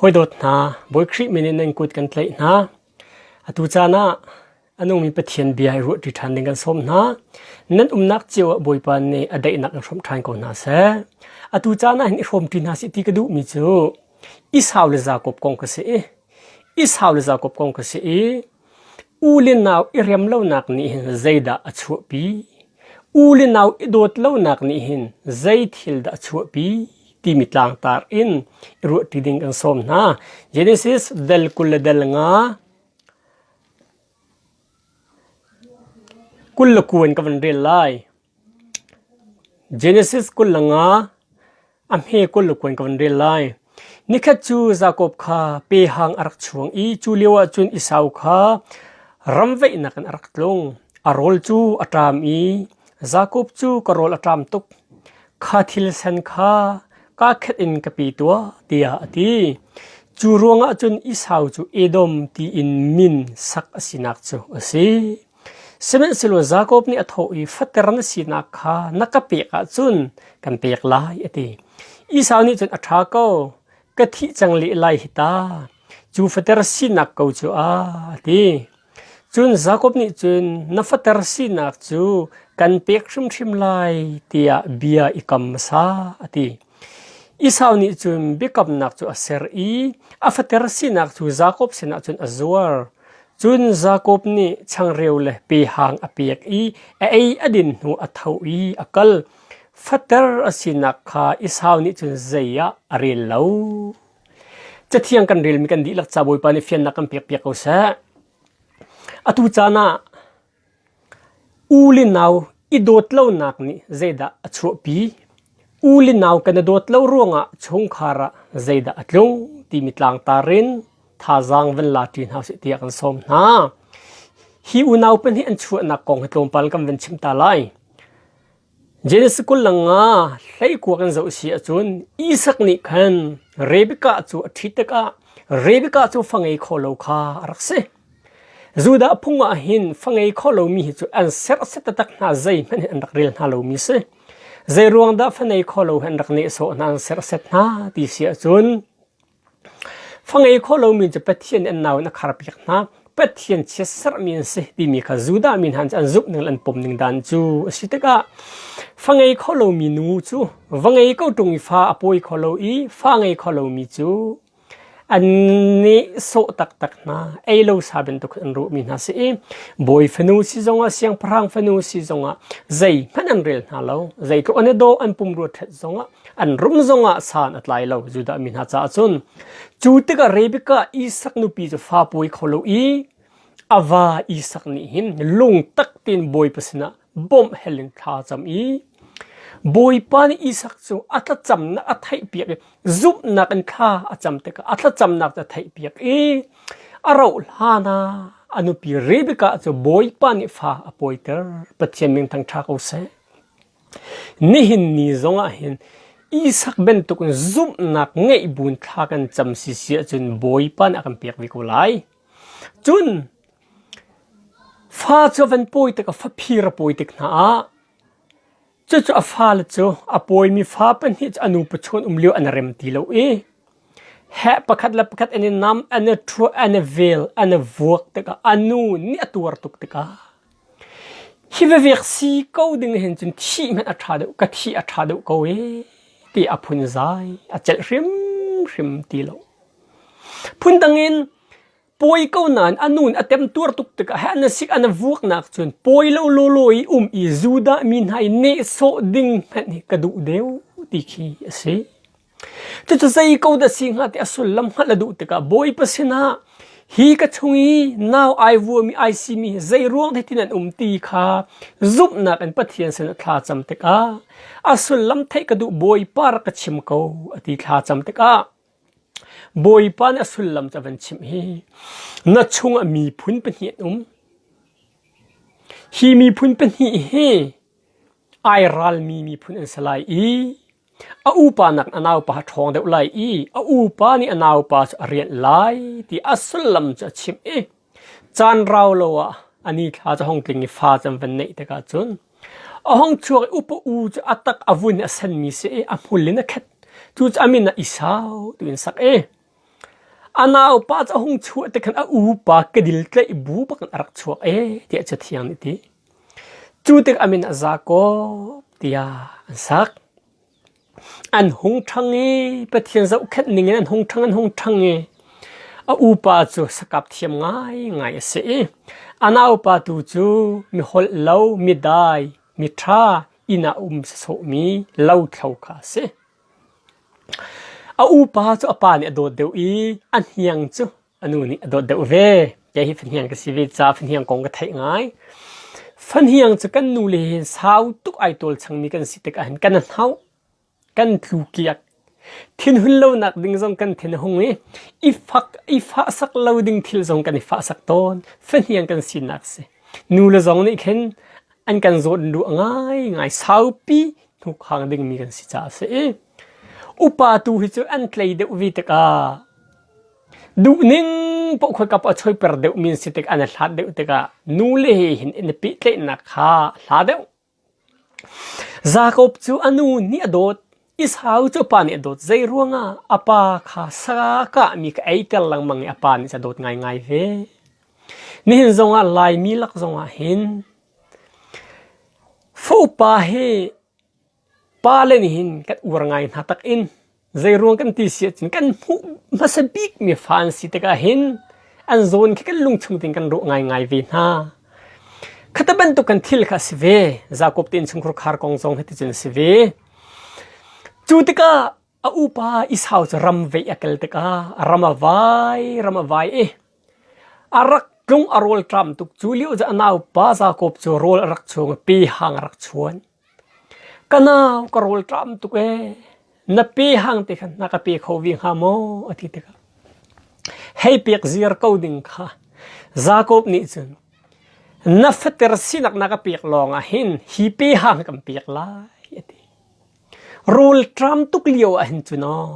Hawidawt hna, Bawi Khrih min in nan kut kan tlaih hna. Atu caan ah a nungmi Pathian bia i ruahṭi ṭhan ding kan sawm hna. Nan umnak cio ah Bawipa nih a daihnak in hrawmh ṭhan ko hna seh. Atu caan ah hin i hrawmṭi hna sih ti ka duhmi cu Esau le Jakob kong ka si i Esau le Jakob kong ka si i U le nau i rem lonak nih hin zeidah a chuahpi? U le nau i dawt lonak nih hin zei thil dah a chuahpi? timi tlangtar in i ruahṭi ding kan sawm hna. Genesis dal 20 le dal nga 29 in ka van rel lai. Genesis 25 a hme 29 ka van rel lai. Nikhat cu Jakob kha pehang a rak chuang i cu lio ah cun Esau kha ramveihnak in a rak tlung. A rawl cu a ṭam i Jakob cu ka rawl a ṭam tuk. Kha thil sen kha kaa khet in ka pe tuah, tiah a ti. Cu ruangah cun Esau cu Edom tiin min sak a sinak cu a si. Sihmanhsehlaw Jakob nih a thawh i fater na sinak kha na ka pek ahcun kan pek lai a ti. Esau nih cun a ṭha ko, ka thih cang leh lai hi ta. Cu fater sinak ko cu a, a ti. Cun Jakob nih cun na fater sinak cu kan pek hrimhrim lai tiah bia i kam hmasa a ti. Esau nih cun biakamnak cu a ser i a fater sinak cu Jakob sinah cun a zuar. Cun Jakob nih changreu le pehang a pek i a ei a din hnu a tho i a kal. Fater a sinak kha Esau nih cun zei ah a rel lo. Cathiang kan relmi kan dihlak ca Bawipa nih fiannak kan pekpiak ko seh. Atu caan ah U le nau i dawt lonak nih zeidah a chuahpi? U le nau kan i dawt lo ruangah chungkhar ah zeidah a tlung timi tlangtar in thazaang van la ṭi hna usih tiah kan sawm hna. Hi unau pahnih an chuahnak kong hi tlawmpal kan van chim ta lai. Genesis 25 hleikua kan zoh si ahcun Isak nih khan Rebekah cu a ṭhit tikah Rebekah cu fa ngei kho lo kha a rak si. Judah phung ah hin fa ngei kho lomi hi cu an serhsat taktak hna zeihmanh hin an rak rel hna lomi si. Zei ruang dah fa nei kho lo hi an rak nehsawh hna an serhsat hna ti si ahcun Fa ngei kho lomi cu Pathian nih an nau in a kharpiak hna. Pathian chiatserhmi an si timi kha Judah mi hna cu an zumh ning le an pom ning dan cu a si tikah fa ngei kho lomi nu cu va ngei ko ṭung i fa a pawi kho lo i fa ngei kho lomi cu an nehsawh taktak hna. Ei lo sa bantuk an ruahmi hna si i bawi fanu si zongah siangpahrang fanu si zongah zeihmanh an rel hna lo. Zeitluk an i dawh an pumrua ṭhat zongah an rum zongah san a tlai lo Judah mi hna caah cun cu tikah Rebekah Isak nupi cu fa pawi kho lo i a va Isak nih hin lungtak tein Bawipa sinah bawmh hel in thla cam i Bawipa nih Isak cu a thlacamnak a theihpiak i zumhnak in thla a cam tikah a thlacamnak cu a theihpiak i a rauh hlan ah a nupi Rebekah cu Bawipa nih fa a pawiter Pathian min thangṭha ko seh. Nihin ni zongah hin Isak bantuk in zumhnak ngeih buin thla kan cam sisi ahcun Bawipa nih a kan pek ve ko lai. Cun fa cu a van pawi tikah faphir a pawi tik hna ah cucu a fale cu a pawimi fa pahnih cu a nu pachuan um lio an rem ti lo i heh pakhat le pakhat an i nam, an i ṭhuah, an i vel, an i vuak tikah a nu nih a tuar tuk tikah Hi vevek si ko ding hin cun thih hmanh a ṭha deuh, ka thih a ṭha deuh ko ee ti a phunzai a celh hrimhrim ti lo. Phundang in pawi ko nain a nu nih a temtuar tuk tikah he an sik an vuaknak cun pawi lo lawlaw i um i Judah mi hna i nehsawh ding hmanh hi ka duh deuh ti khi a si. Cucu zei ko dah si hnga ti a sullam hngalh a duh tikah Bawipa sinah hi ka chung i nau ai vuami ai simi hi zei ruang dah tin an um ti kha zumhnak in Pathian sinah thla cam tikah a sullam theih ka duh Bawipa rak ka chim ko a ti thla cam tikah Bawipa nih a sullam cu a van chimh hi na chungah miphun pahnih an um hi miphun pahnih hi ai ralmi miphun an si lai i A upa nak a naupa a ṭhawng deuh lai i a upa nih a naupa cu a rianh lai ti a sullam cu a chimh i caan rau lo ah a ni thla cu a hung tling i fa cu an van neih tikah cun a hung chuak i upa u cu a tak a vun i a senmi si i a hmul in a khet. Cu cu a min ah Esau tiin sak i. A naupa cu a hung chuah te khan a upa kedil tlaih bu bak in a rak chuak ee tiah Cathiang nih a ti. Cu tik a min ah Jakob tiah an sak. An hung ṭhang i Pathian zohkhenh ning in an hung ṭhang an hung ṭhang i a upa cu sakap thiam ngaingai a si i a naupa tu cu mi holh lo, mi dai, mi ṭha, inn ah um sawsawhmi lothlo kha a si. A upa cu a pa nih a dawt deuh i a hniang cu a nu nih a dawt deuh ve. Kei hi fahniang ka si ve caah fahniang kong ka theih ngai. Fahniang cu kan nu le he sau tuk ai tawl changmi kan si tikah hin kan hnauh, kan tlu kiak. Thinhun lonak ding zong kan thin a hung i i fak i fahsak lo ding thil zong kan i fahsak tawn. Fahniang kan sinak si. Nu le zong nih khin an kan zawt duh ngaingai saupi hnukhang dingmi kan si caah a si i upa tu hi cu an tlei deuh ve tikah duhning paoh khuakap a choiper deuhmi an si tik an i hlat deuh tikah nu le he hin in i pehtlaihnak kha hla deuh. Jakob cu a nu nih a dawt Esau cu a pa nih a dawt. Zei ruangah a pa kha sa kahmi kha eiter lengmang i a pa nih a dawt ngaingai ve. Nihin zongah Laimi lak zongah hin fa upa hi pale nih hin kan uar ngai hna tak in zei ruang kan ti si ahcun kan hmuh hmasa bikmi fa an si tikah hin an zawn khi kan lungchung tein kan ruah ngaingai ve hna. Khata bantuk kan thil kha a si ve. Jakob te innchungkhar khar kong zong hi ticun a si ve. Cu tikah a upa Esau cu ram veih a kal tikah ram a vai, ram a vai i a rak tlung a rawl ṭam tuk. Cu lio cu a naupa Jakob cu rawl a rak chuang i pe hang a rak chuan. Ka nau ka rawl ṭam tuk ee, na pe hang te khan na ka pe kho ve hnga maw a ti tikah hei pek ziar ko ding kha Jakob nih cun na fater sinak na ka pek lawng ah hin hi pe hang kan pek lai a ti. Rawl ṭam tuk lio ah hin cun aw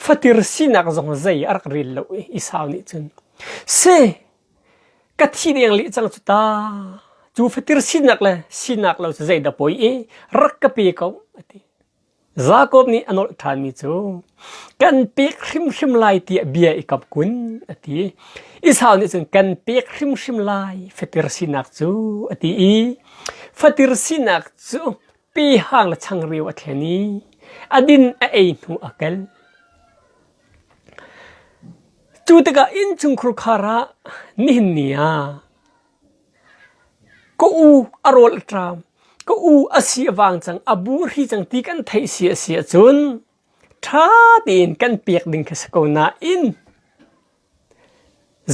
fatir sinak zong zei a rak rel lo i Esau nih cun si ka thi deng leh cang cu ta cu fatir sinak le sinak lo cu zeidah poi i rak ka pe ko a ti. Jakob nih a nolh ṭhanmi cu kan pek hrimhrim lai tiah bia i kam kun a ti. Esau nih cun kan pek hrimhrim lai fatir sinak cu a ti i fatir sinak cu pehang le changreu a thlen i a din a ei hnu a kal. Cu tikah innchungkhur khar ah nihin ni ah Ka u a rawl a ṭam, ka u a si a vang cang, a buhri cang ti kan theih si a si ahcun ṭha tein kan pek ding khi si ko nain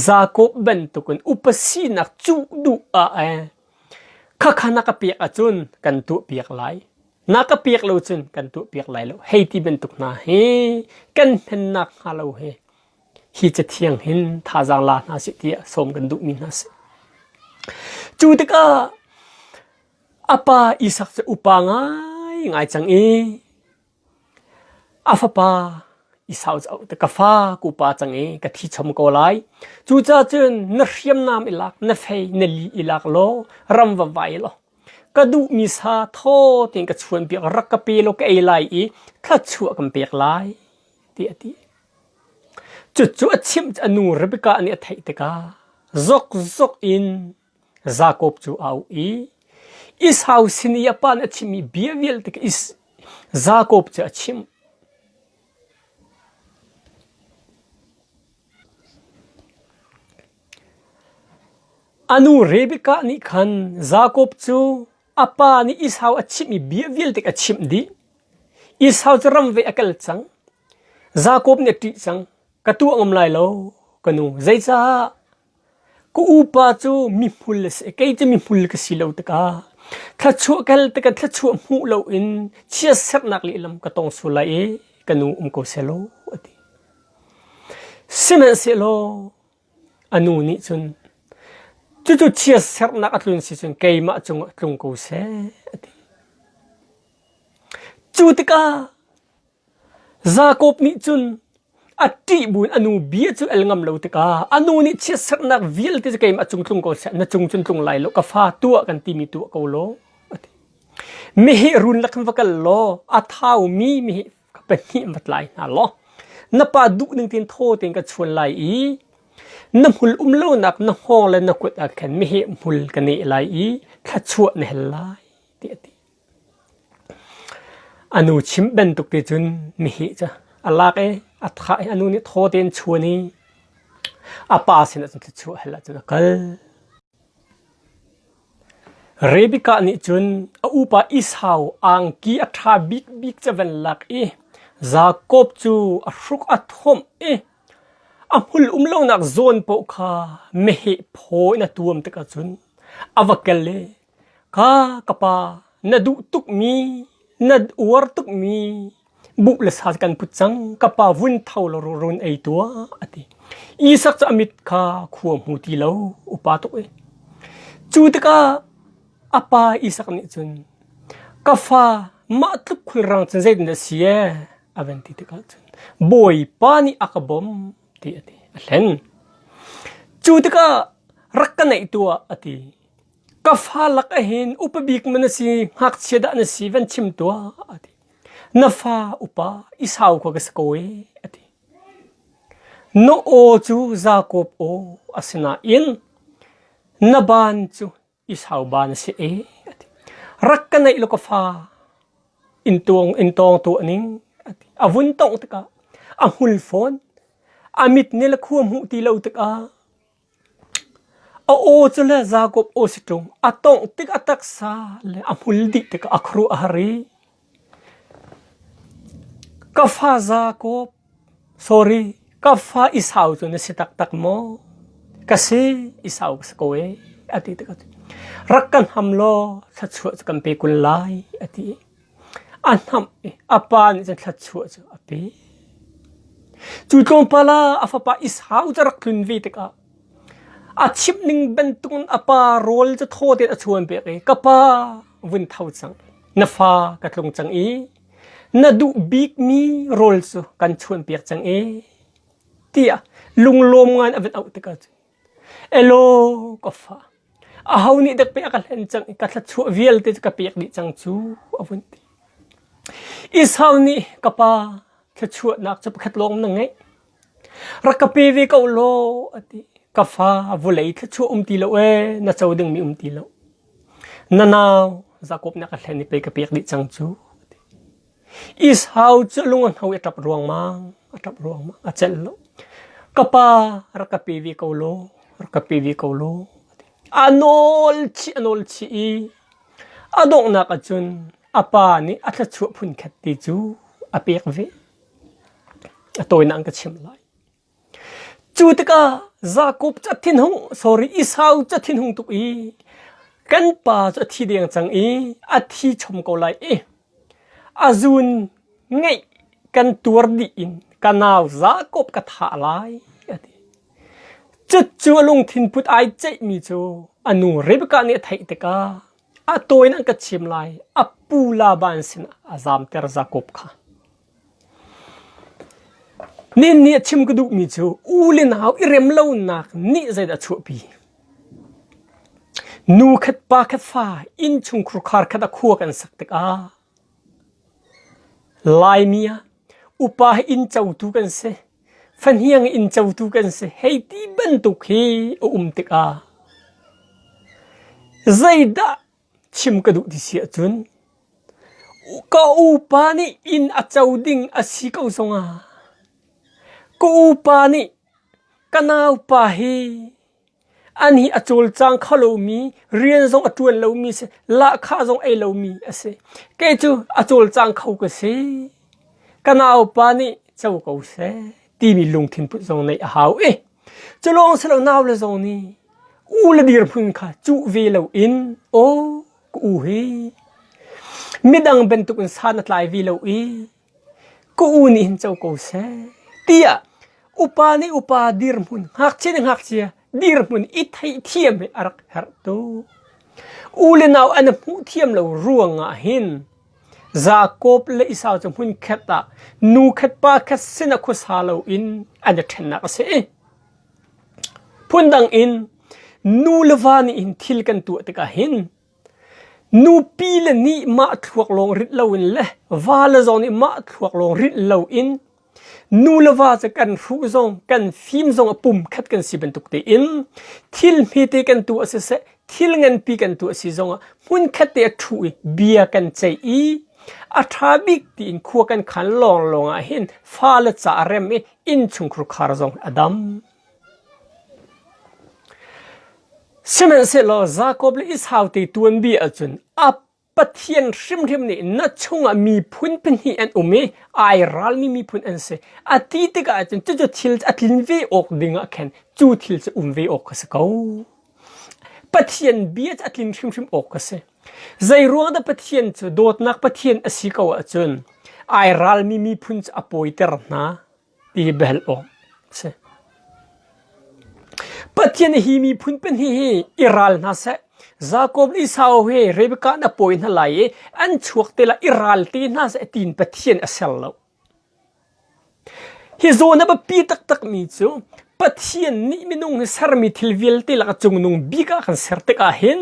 Jakob bantukin upa sinak cuh duh ah eh khakha na ka pek ahcun kan tuahpiak lai. Na ka pek lo cun kan tuahpiak lai lo. Hei ti bantuk hna hi kan hmennak hnga lo hi hi cathiang hin thazaang la hna sih tiah sawm kan duhmi hna si. Cu tikah a pa Isak cu upa ngaingai cang i a fapa Esau cu a ka fa ku pa cang i ka thi chom ko lai. Cucaah cun na hriamnam i lak, na fei, na li i lak law ram va vai law ka duhmi sa thaw tein ka chuanpiak rak ka pe law ka ei lai i thluachuah kan pek lai tiah a ti. Cucu a chimh a nu Rebekah nih a theih tikah zokzok in Jakob cu a auh i Esau sin i a pa nih a chimmi bia vialte kha Jakob cu a chimh. A nu Rebekah nih khan Jakob cu a pa nih Esau a chimhmi bia vialte kha a chimh dih. Esau cu ram ve a kal cang. Jakob nih a ṭih cang. Ka tuah ngam lai lo, ka nu. Zeicah? Ka upa cu mihmul a si. Kei cu mihmul ka si lo tikah thluachuah kal tikah thluachuah hmuh loin chiatserhnak lehlam ka tong sual lai i ka nu um ko sehlaw a ti. Sihmanhsehlaw A nu nih cun cucu chiatserhnak a tlun si cun keimah cungah tlung ko seh a ti. Cu tikah Jakob nih cun a ṭih buin a nu bia cu el ngam lo tikah a nu nih chiatserhnak vialte cu keimah cung tlung ko seh na cung cun tlung lai lo ka fa tuah kan timi tuah ko law a ti. Meheh run lak khan va kal law a thaumi meheh pahnih va tlai hna law. Na pa duh ning tein thaw tein ka chuan lai i na hmul um lonak na hngawng le na kut ah khan meheh hmul ka neh lai i thluachuah na hel lai tiah a ti. A nu chimh bantuk te cun meheh cu a lak i a thah i a nu nih thaw tein chuan i a pa sinah cun thluachuah hal ahcun a kal. Rebekah nih cun a upa Esau angki a ṭha bikbik cu a van lak i Jakob cu a hruk a thawmh i a hmul um lonak zawn paoh kha meheh phaw in a tuam tikah cun a va kel i, Ka ka pa, na duh tukmi, na uar tukmi buh le sa kan put cang, ka pa vun tho law run ei tuah, a ti. Isak cu a mit kha khua hmu ti lo, upa tuk i. Cu tikah a pa Isak nih cun, Ka fa, mah tluk khulrang cun zeitindah si ee? a van ti tikah cun, Bawipa nih a ka bawmh, ti a ti. A hlen. Cu tikah rak ka naih tuah, a ti. Ka fa lak ahhin upa bik ma na si, ngakchia dah na si van chim tuah, a ti. Na fa upa Esau kha ka si ko ee, a ti. Na aw cu Jakob aw a si nain na baan cu Esau baan a si ee, a ti. Rak ka naih law ka fa in tuang in tawng tuah ning, a ti. A vun tongh tikah a hmul fawn. A mit nih le khua hmuh ti lo tikah A aw cu le Jakob aw si ṭung, a tongh tik a taksa le a hmul dih tikah a khuaruah a har i ka fa Jakob, sorry, ka fa Esau cu na si taktak maw? Ka si, Esau ka si ko ee, a ti tikah rak kan ham law thluachuah cu kan pe kun lai, a ti. A hnamh i a pa nih cun thluachuah cu a pe. Cu tlawmpal ah a fapa Esau cu a rak tlun ve tikah a chimh ning bantukin a pa rawl cu thaw tein a chuan pek i ka pa vun tho cang na fa ka tlung cang i na duh bikmi rawl cu kan chuan piak cang e tiah lunglawm ngai in a van auh tikah cun elaw ka fa Aho nih dak pei a ka hlen cang i ka thluachuah vialte cu ka pek dih cang cu a vun ti. Esau nih ka pa thluachuahnak cu pakhat lawng na ngeih. Rak ka pe ve ko law a ti. Ka fa vawlei thluachuah um ti lo ee na co dingmi um ti lo. Na nau Jakob nih a ka hlen i pei ka pek dih cang cu a ti. Esau cu a lung a hno i a ṭap ruangmang, a ṭap ruangmang, a celh lo. Ka pa rak ka pe ve ko law, rak ka pe ve ko law. A nawl chih, a nawl chih i a donghnak ah cun a pa nih a thluachuah phunkhat ti cu a pek ve. A tawinak in ka chim lai. Cu tikah Jakob cu a thinhung, sorry, Esau cu a thinhung tuk i kan pa cu a thi deng cang i a thi chom ko lai i a zun ngeih kan tuar dih in ka nau Jakob ka thah lai a ti. Cucu a lungthin put ai ceihmi cu a nu Rebekah nih a theih tikah a tawi in an ka chim lai, a pu Laban sinah a zamter Jakob kha. Nin nih a chim ka duhmi cu u le nau i rem lonak nih zeidah a chuahpi? Nu khat pa khat fa innchungkhur khar khat a khua kan sak tikah Laimi ah upa hi inn cotu kan si, fahniang inn cotu kan si hei ti bantuk hi a um tikah zeidah chim ka duh ti si ahcun ka upa nih inn a co ding a si ko zongah ka upa nih ka naupa hi an hi a cawlcang kho lomi rian zong a ṭuan lomi si lahkhah zong ei lomi a si kei cu a cawlcang kho ka si ka naupa nih co ko seh timi lungthin put zong neih a hau i cu lawng si lo nau le zong nih u le dirhmun kha cuh ve loin aw ka u hi midang bantukin san a tlai ve lo i ka u nih hin co ko seh tiah upa nih upa dirhmun ngakchia nih ngakchia dirhmun i theihthiam hi a rak herh tuk. U le nau an hmuh thiam lo ruangah hin Jakob le Esau cu hmun khat ah nu khat pa khat sin ah khuasa loin an i ṭhennak a si. Phundang in nu le va nih hin thil kan tuah tikah hin nupi le nih mah thluak lawng rit loin le va le zong nih mah thluak lawng rit loin. Nu le va cu kan hruh zong kan fim zong a pum khat kan si bantuk tein thil hmete kan tuah siseh thil nganpi kan tuah si zongah hmunkhat te a ṭhu i bia kan ceih i a ṭha bik tiin khua kan khan lawnglawng ah hin fale ca a rem i innchungkhur khar zong a dam. Sihmanhsehlaw Jakob le Esau te tuanbia ahcun a Pathian hrimhrim nih na chungah miphun pahnih an um i ai ralmi miphun an si. A ti tikah cun cucu thil a tlin ve awk ding ah khan cu thil cu um ve awk a si ko. Pathian bia cu a tlin hrimhrim awk a si. Zei ruang dah Pathian cu dawtnak Pathian a si ko ahcun ai ralmi miphun cu a pawiter hna? ti bel awk si. Pathian hi miphun pahnih hi i ral hna seh. Jakob le Esau he Rebekah na pawi hna lai i an chuak te lai i ral te hna seh tiin Pathian a ser lo. Hi zawn a biapi taktak mi cu Pathian nih minung hi sermi thil vialte lak a cungnung bik ah kan ser tikah hin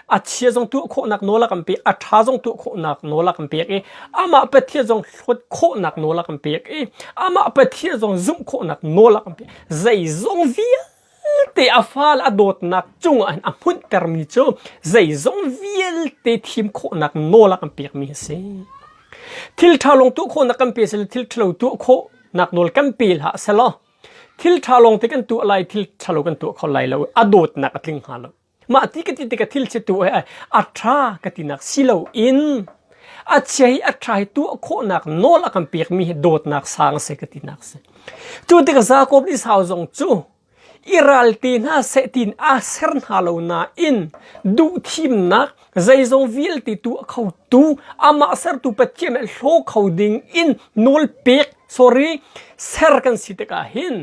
a chia zong tuah khawhnak nawl a kan pek, a ṭha zong tuah khawhnak nawl a kan pek i amah Pathian zong hlawt khawhnak nawl a kan pek i amah Pathian zong zumh khawhnak nawl a kan pek. Zeizong vialte a fa le a dawtnak cungah hin a hmunhtermi cu zeizong vialte thim khawhnak nawl a kan pekmi a si. Thil ṭha lawng tuah khawhnak kan pe selaw thil ṭhalo tuah khawhnak nawl kan pe hlah selaw thil ṭha lawng te kan tuah lai thil ṭhalo kan tuah kho lai lo a dawtnak a tling hnga lo mah ti ka ti tikah thil chia tu a ṭha ka tinak si lo in a chia hi a ṭha hi tuah khawhnak nawl a kan pekmi hi dawtnak sang a si ka tinak si cu tikah Jakob le Esau zong cu i ral te hna seh tiin aa ser hna lo nain duhthimnak zeizong vialte tuah khotu amah sertu Pathian nih hlaw kho ding in nawl pek sorry ser kan si tikah hin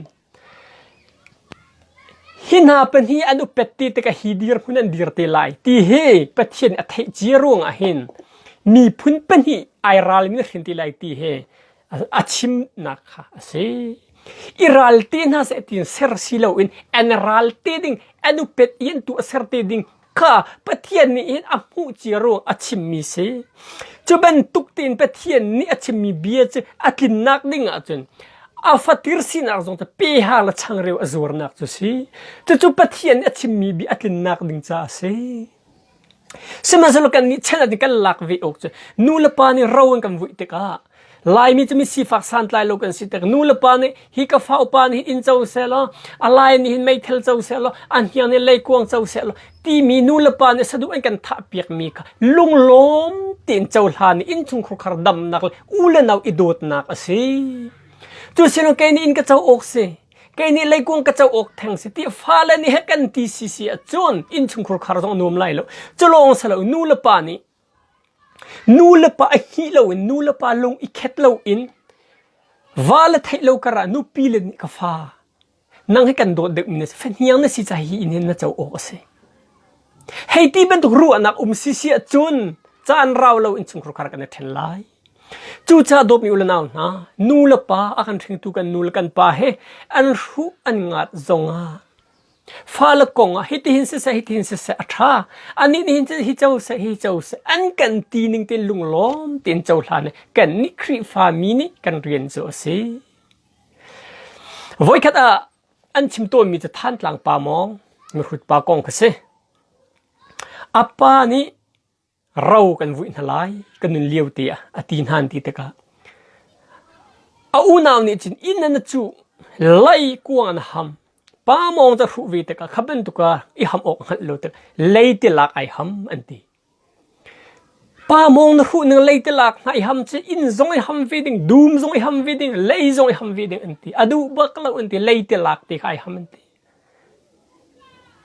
hi hna pahnih an upat ti tikah hi dirhmun an dir te lai ti hi Pathian a theih cia ruangah hin miphun pahnih ai ral in hrin ti lai ti hi a chimnak kha a si. I ral te hna seh tiin ser si loin an ral te ding an upet i an tuah ser te ding kha Pathian nih hin a hmuh cia ruang a chimmi si. Cu bantuk tein Pathian nih a chimmi bia cu a tlinnak ding ahcun a fatir sinak zong cu peha le changreu a zuarnak cu si. Cucu Pathian nih a chimmi bia a tlinnak ding caah a si. Sihmanhsehlaw kannih chan ah kan lak ve awk cu nu le pa nih ro an kan vuih tikah Laimi cu mi sifak santlai lo kan si tik nu le pa nih hi ka fa upa nih inn co seh law a lai nih hin meithal co seh law a hniang nih leikuang co seh law timi nu le pa nih saduh an kan thah piak mi kha lunglawm tein cohlan i innchungkhar khar damnak le u le nau i dawtnak a si. Cu silo kei nih inn ka co awk si kei nih leikung ka co awk theng si ti fale nih he kan ti si si ahcun innchungkhur khar zong nuam lai lo cu lawng si lo nu le pa nih nu le pa a hngih lo in nu le pa lung i khet lo in va le theih lo kar ah nupi le nih ka fa nang hi kan dawt deuh mi na si fahniang na si ca hi in hin na co awk a si hei ti bantuk ruahnak um si si ahcun caan rau lo in chungkhur khar kan i ṭhen lai Cucaah dawtmi u le nau hna, nu le pa a kan hringtu kan nu le kan pa he an hruh an ngat zongah fale kong ah hitihin siseh hitihin siseh a ṭha anih nih hin hi co seh hi co seh an kan ti ning tein lunglawm tein cohlan i kannih Khrihfa mi nih kan rian cu a si. Voikhat ah an chim tawnmi cu Thantlang pa mawng mihrut pa kong kha si. A pa nih ro kan vuih hna lai kan nun lio te ah a ti hna an ti tikah a unau nih cun inn an cu lei kuang an ham pa mawng ca hruh ve tikah kha bantuk ah i ham awk hngalh lo tik lei ti lak ai ham an ti pa mawng na hruh ning lei ti lak hna i ham cu inn zong i ham ve ding dum zong i ham ve ding lei zong i ham ve ding an ti a duh bak lo an ti lei ti lak ti kha ai ham an ti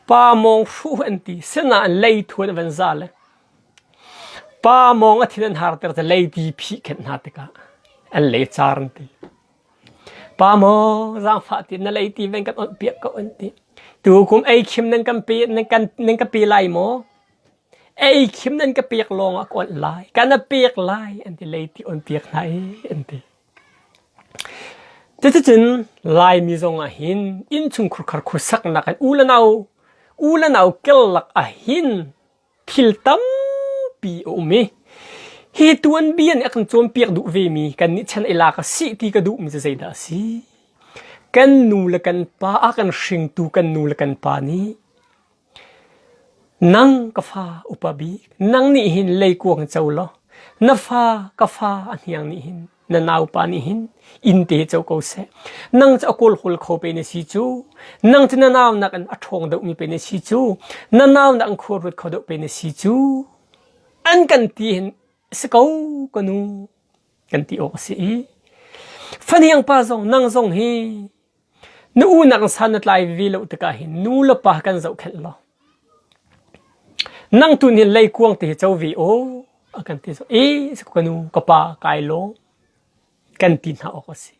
Pa mawng hruh an ti. Sinain leithuan a van za le pa mawng a thin an harter te leiti phih khenh hna tikah an le car an ti. Pa mawng zaangfah ti na leiti ven kan onh piak ko an ti. Tukum ei khim nan kan pe nan kan nan ka pe lai maw? Ei khim nan ka pek lawng ah ka onh lai. Kan a pek lai an ti leiti on piak hna i an ti. Cuticun Laimi zong ah hin innchungkhur khar khuasaknak in u le nau u le nau kel lak ah hin thil tampi a um i. Hi tuanbia nih a kan cawnpiak duh vemi kannih chan i lak a si ti ka duhmi cu zeidah a si? Kan nu le kan pa a kan hringtu kan nu le kan pa nih nang ka fa upa bik nang nih hin leikuang co law na fa ka fa a hniang nih hin na naupa nih hin inn te co ko seh nang cu a kawlhawl kho pe na si cu nang cu na nau nak in a ṭhawng deuhmi pe na si cu na nau nak in khua ruat kho deuh pe na si cu an kan ti hin si ko ka nu kan ti awk a si i fahniang pa zong nang zong hi na u nak san na tlai ve lo tikah hin nu le pa kan zohkhenh law nang tu nih leikuang te hi co ve aw a kan ti so e ka nu ka pa kai lawm kan ti hna awk a si.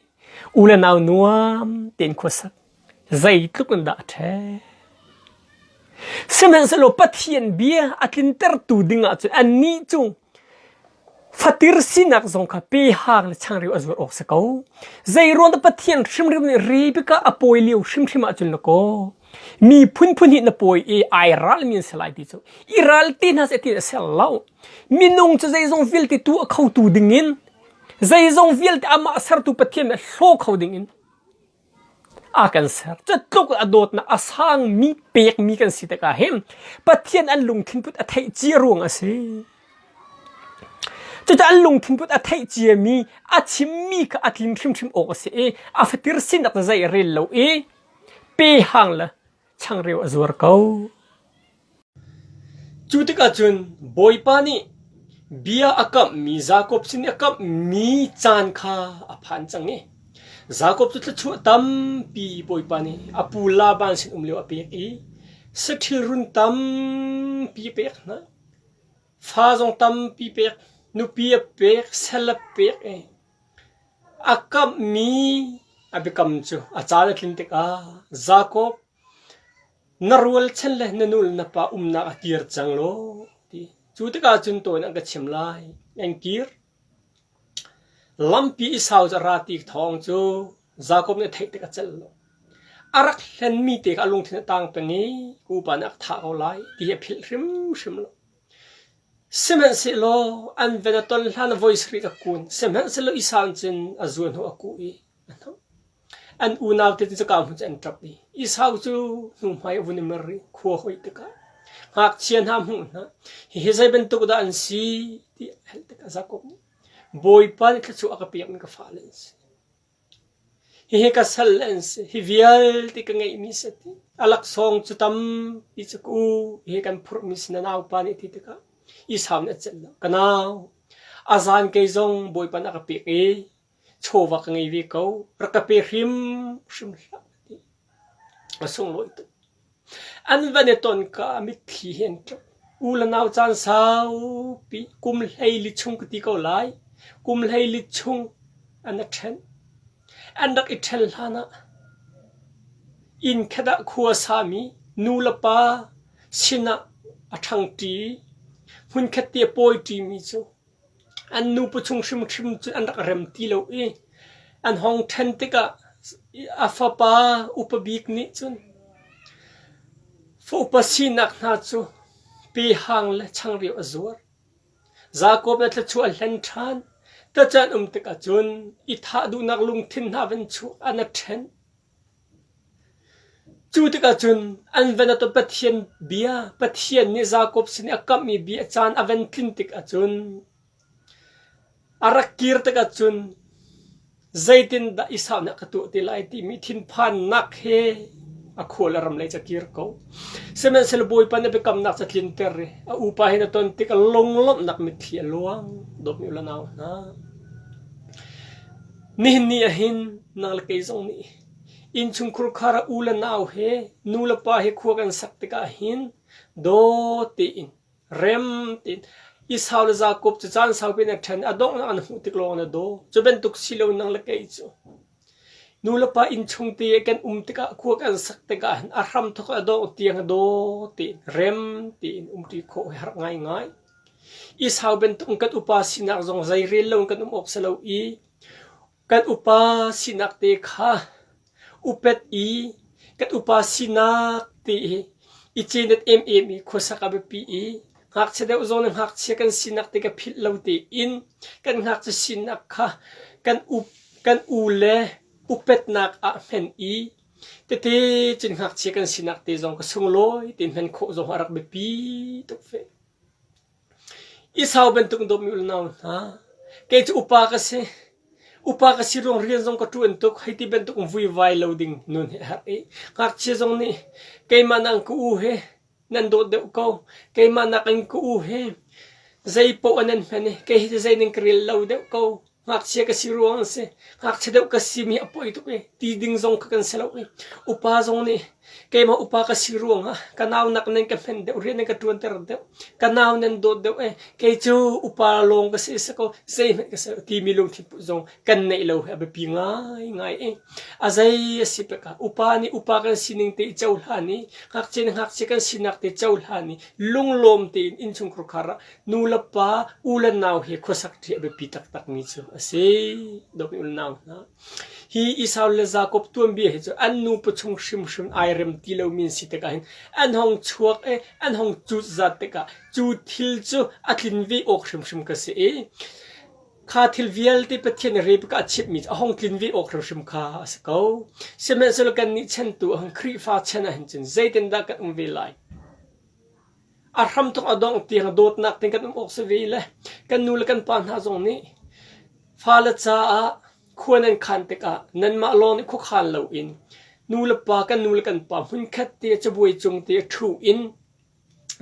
U le nau nuam tein khuasak zeitluk in dah a ṭhe. Sihmanhsehlaw Pathian bia a tlintertu ding ahcun annih cu fatir sinak zong kha pe hang le changreu a zuar awk si ko. Zei ruang dah Pathian hrimhrim nih Rebekah a pawi lio hrimhrim ahcun la kaw mi phunphun hi na pawi i ai ralmi an si lai ti cu i ral te hna seh ti a ser lo. Minung cu zeizong vialte tu a khotu dingin Zeizong vialte amah sertu Pathian nih hlaw kho dingin a kan ser. Cutluk a dawtnak a sangmi pekmi kan si tikah hin Pathian an lungthin put a theih cia ruang a si. Cucu an lungthin put a theih ciami a chimmi kha a tlin hrimhrim awk a si i a fatir sinak zei rel lo i pe hang le changreu a zuar ko. Cu tikah cun Bawipa nih bia a kamhmi Jakob sin i a kamhmi caan kha a phan cang i Jakob cu thluachuah tampi Bawipa nih a pu Laban sin um lio a pek i saṭhil run tampi a pek hna. Fa zong tampi pek, nupi a pek, sal a pek i a kamhmi a biakam cu a caan a tlin tikah Jakob Na rualchan le na nu le na pa umnak a kir cang law ti. Cu tikah cun tawn an ka chim lai. An kir. Lampi i sau cu a ra ti thawng cu Jakob nih a theih tik a celh lo. A rak hlenmi te kha a lungthin a tang peng i ka upa nih a ka thah ko lai ti hi a philh hrimhrim lo. Sihmanhsehlaw an ven a ton hlan voi sarih ka kun. Sihmanhsehlaw Esau cun a zuan hnu a kuh i a hnoh. An unaute cu cuka hmun cu an ṭap i Esau cu hnuhmai a vun i mer i khua hoih tikah ngakchia hna hmuh hna, hihi zei bantuk dah an si ti a hal tikah Jakob nih, Bawipa nih thluachuah a ka pekmi ka fale an si. Hihi ka salle an si. Hi vialte ka ngeihmi si a ti. A laksawng cu tampi cu ka u, hihi kan phurhmi si na naupa nih a ti tikah Esau nih a celh lo. Ka nau, a zan kei zong Bawipa nih a ka pek i chawva ka ngei ve ko rak ka pe hrimhrim hlah ti a sunglawi tuk an van i ton ka mitthli he an ṭap u le nau caan saupi kum 14 chung ka ti ko lai kum 14 chung an a ṭhen an rak i ṭhen hlan ah inn khat ah khua sami nu le pa sinah a ṭhangṭi hmunkhat te a pawiṭimi cu An nupa chung hrimhrim cu an rak rem ti lo i an hong ṭhen tikah a fapa upa bik nih cun fa upa sinak hna cu pehang le changreu a zuar. Jakob le thluachuah a hlen ṭhan. Tacan um tikah cun i thah duhnak lungthin hna van chuak an a ṭhen. Cu tikah cun an van a ton Pathian bia, Pathian nih Jakob sin i a kamhmi bia caan a van tlin tikah cun a rak kir tikah cun zeitindah Esau nih a ka tuah te lai timi thinphannak he a khua le ram lei cu a kir ko. Sihmanhsehlaw Bawipa nih a biakamnak cu a tlinter i a upa he na ton tik a lunglawmhnak mitthli a luang. Dawtmi u le nau hna. Nihin ni ahhin nang le kei zong nih innchungkhur khar ah u le nau he nu le pa he khua kan sak tikah hin daw tein rem tein Esau le Jakob cu caan saupi in a ṭhen a donghnak an hmuh tik lawng an i daw. Cu bantuk si lo nang le kei cu nu le pa innchung te kan um tikah khua kan sak tikah hin a hramthawk a dongh tiang daw tein rem tein umṭi khawh hi har ngaingai. Esau bantuk in kan upa sinak zong zeirel lo in kan um awk si lo i kan upa sinak te kha upat i kan upa sinak te i i cenet emem i khuasak a biapi i. Ngakchia deuh zawn in ngakchia kan sinak te ka philh lo tein kan ngakchia sinak kha kan up kan u le upetnak ah hmen i tete cun ngakchia kan sinak te zong ka sunglawi te hmen khawh zong a rak biapi tuk ve. Esau bantuk dawtmi unau hna, kei cu upa ka si. Upa ka si ruang rian zong ka ṭuan tuk. Hei ti bantuk vuivai lo ding nun hi a herh i ngakchia zong nih keimah nang ka u he nan dawt deuh ko. Keimah nakin ka u he zei poah nan hman i kei hi zei nan ka rel lo deuh ko. Ngakchia ka si ruang a si. Ngakchia deuh ka si mi a poi tuk i ti ding zong kha kan si lo i upa zong nih keimah upa ka si ruangah ka nau nak nan ka hmen deuh rian nan ka ṭuanter deuh ka nau nan dawt deuh e kei cu upa lawng ka si si ko zeihmanh ka si lo timi lungthin put zong kan neih lo hi a biapi ngaingai i a zei a si pek ah upa nih upa kan sining te i cohlan i ngakchia nih ngakchia kan sinak te cohlan i lunglawm tein innchungkhar khar ah nu le pa u le nau hi khuasak ṭi a biapi taktakmi cu a si. Dawtmi u le nau hna, hi Esau le Jakob tuanbia hi cu an nupa chung hrimhrim ai rem ti lomi an si tikah hin an hong chuak i an hong cutzat tikah cu thil cu a tlin ve awk hrimhrim ka si i kha thil vialte Pathian nih Rebekah a chimhmi cu a hong tlin ve awk hrimhrim kha a si ko. Sihmanhsehlaw kannih chan tu ahhin Khrihfa chan ahhin cun zeitindah kan um ve lai? A hramthawk a dongh tiang dawtnak tein kan um awk si ve le kan nu le kan pa hna zong nih fale caah khua nan khan tikah nanmah lawng nih khuakhan loin nu le pa kan nu le kan pa hmunkhat te cabuai cung te ṭhu in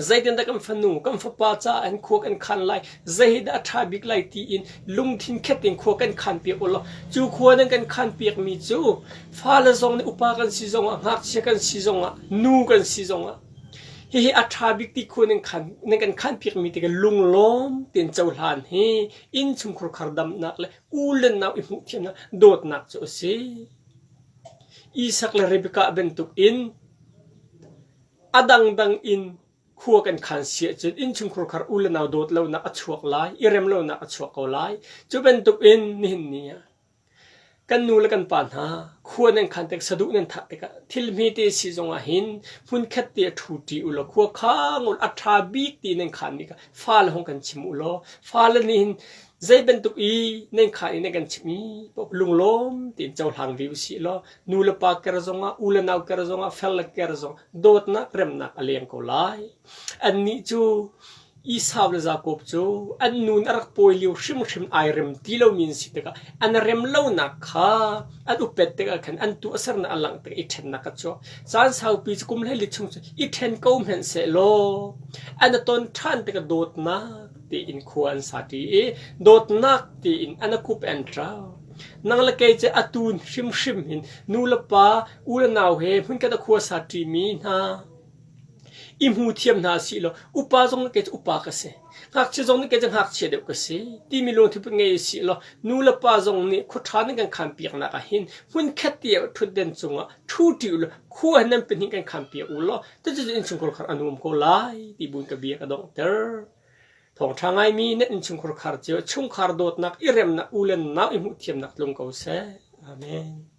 zeitindah kan fanu kan fapa caah an khua kan khan lai zeidah a ṭha bik lai tiin lungthin khat in khua kan khan piak u law cu khua nan kan khan piakmi cu fale zong nih upa kan si zongah ngakchia kan si zongah nu kan si zongah Hihi a ṭha bik ti khu nan khan nan kan khanpiakmi tikah lunglawm tein cohlan hi innchungkhar khar damnak le u le nau i hmuhthiamnak dawtnak cu a si. Isak le Rebekah bantuk in a dangdang in khua kan khan si ahcun innchungkhar khar u le nau dawt lonak a chuak lai, i rem lonak a chuak ko lai. Cu bantuk in nihin ni ah Kan nu le kan pa hna, khua nan khan tik, saduh nan thah tikah thil hmete si zongah hin hmunkhat te a ṭhu ṭi u law khua khang u law a ṭha bik ti nan khanmi kha fale hung kan chim u law fale nih hin zei bantuk i nan khan i nan kan chimmi paoh lunglawm tein cohlang ve u sih law nu le pa ker zongah u le nau ker zongah fel le ker zong dawtnak remnak a leng ko lai. Annih cu Esau le Jakob cu an nu nih a rak pawi lio hrimhrim ai rem ti lomi an si tikah an rem lonak kha an upet tikah khan an tuahsernak a langh tikah i ṭhennak a chuak. Caan saupi cu kum 14 chung cu i ṭhen ko hmanh sehlaw an i ton ṭhan tikah dawtnak tiin khua an sa ṭi i dawtnak tiin an a kup an ṭau. Nang le kei cu atu hrimhrim hin nu le pa, u le nau he hmunkhat a khua sa ṭimi hna I hmu thiam hna sih law upa zong nih kei cu upa ka si, ngakchia zong nih kei cu ngakchia deuh ka si timi lungthin put ngei sih law nu le pa zong nih khuaṭha nan kan khanpiaknak ah hin hmunkhat te ah ṭhutden cungah ṭhu ṭi u law khua hin nan pahnih kan khanpiak u law cucu innchungkhar khar a nuam ko lai ti buin ka bia ka donghter. Thawngṭha ngaimi nan innchungkhar khar cio chungkhar dawtnak i remnak u le nau i hmuhthiamnak tlung ko seh. Amen.